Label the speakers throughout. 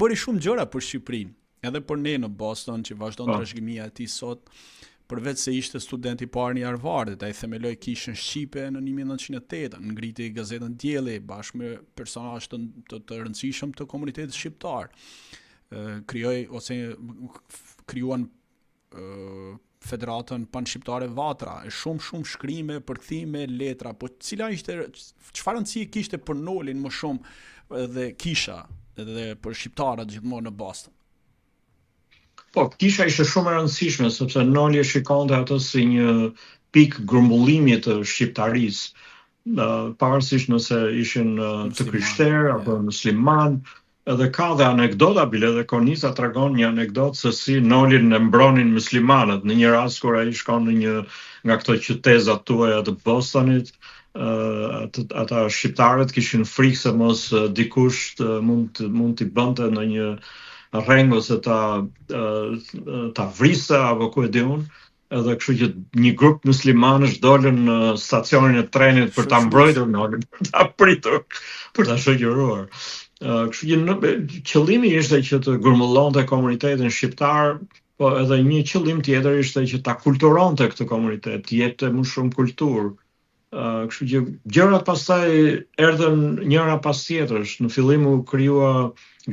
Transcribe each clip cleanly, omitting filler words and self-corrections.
Speaker 1: bëri shumë gjëra për Shqipërinë, edhe për ne në Boston që vazhdon po. trashëgimia e tij sot, përveç se ishte student i parë në Harvardit, ai themeloi kishën shqipe në 1908, ngriti gazetën Dielli bashkë me personazhe të, të, të rëndësishëm të komunitetit shqiptar. Krijoi ose krijuan Federatën Panshqiptare Vatra, e shumë shumë shkrime, përkthime, letra, po cila ishte çfarë rëndësie kishte për Nolin më shumë dhe kisha dhe për shqiptarët gjithmonë në Boston?
Speaker 2: Po, kisha ishte shumë e rëndësishme sepse Noli e shikonte atë si një pikë grumbullimi të shqiptarisë, pavarësisht nëse ishin të krishterë apo musliman, Edhe ka dhe anekdota, bile dhe Konica tregon një anekdotë se si Nolin e mbronin muslimanët në një rast kur ai shkon në një nga këto qytezat tuaja të Bostonit, ata shqiptarët kishin frikë se mos dikush të, mund të, mund t'i bënte ndonjë rreng ose ta ta vriste apo ku e di unë. Edhe kështu që një grup muslimanësh dolën në stacionin e trenit për ta mbrojtur Nolin, për ta pritur, për ta shoqëruar. Kështu që në, qëllimi ishte që të grumbullonte komunitetin shqiptar, po edhe një qëllim tjetër ishte që ta kulturonte këtë komunitet, t'i jepte më shumë kulturë. Kështu që gjërat pastaj erdhën njëra pas tjetrës. Në fillim u krijua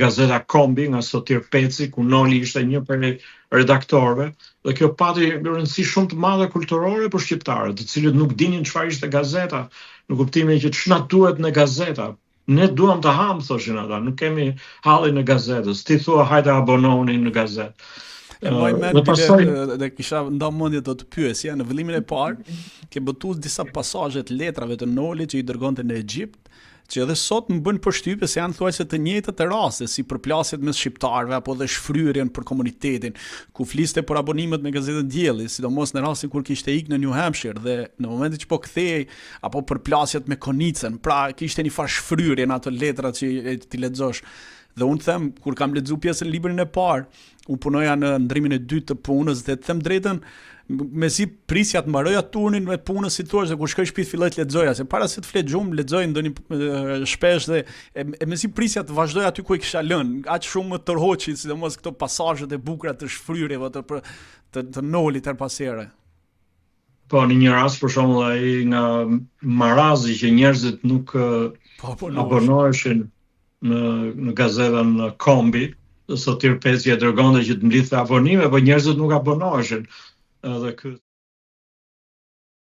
Speaker 2: gazeta Kombi nga Sotir Peci, ku Noli ishte një prej redaktorëve, dhe kjo pati rëndësi shumë të madhe kulturore për shqiptarët, të cilët nuk dinin çfarë ishte gazeta, në kuptimin që ç'na duhet ne gazeta. Ne duam të hamë, thoshin ata, nuk kemi hallin e gazetës. Ti thua hajde abonohuni në
Speaker 1: gazetë. E mbaj mend pastaj dhe kisha nda mendje do të pyesja në vëllimin e parë, ke botuar disa pasazhe të letrave të Nolit që i dërgonte në Egjipt, që edhe sot më bën përshtypje se janë thuajse të njëjtat raste si përplasjet mes shqiptarëve apo dhe shfryrjen për komunitetin, ku fliste për abonimet me gazetën Dielli, sidomos në rastin kur kishte ikë në New Hampshire dhe në momentin që po kthehej apo përplasjet me Konicën, pra kishte një farë shfryrje në ato letra që t'i lexosh. Dhe unë them, kur kam lexu pjesën librin e parë, unë punoja në ndrimin e dytë të punës dhe të them drejtën, mezi prisja të mbaroja turnin me punës si thua se kur shkoj në shtëpi filloj të lexoja se para se të fle gjumë lexoj ndonjë shpesh dhe e, e mezi prisja të vazhdoj aty ku e kisha lënë aq shumë më tërhoqi sidomos këto pasazhet e bukura të shfryrjeve të të, të, të Nolit herë pas here.
Speaker 2: Po, në një rast, për shembull, ai nga marazi që njerëzit nuk po, po, abonoheshin në, në gazetën Kombi, dhe Sotir Peci e dërgonte që të mblidhte abonime, po njerëzit nuk abonoheshin. Edhe ky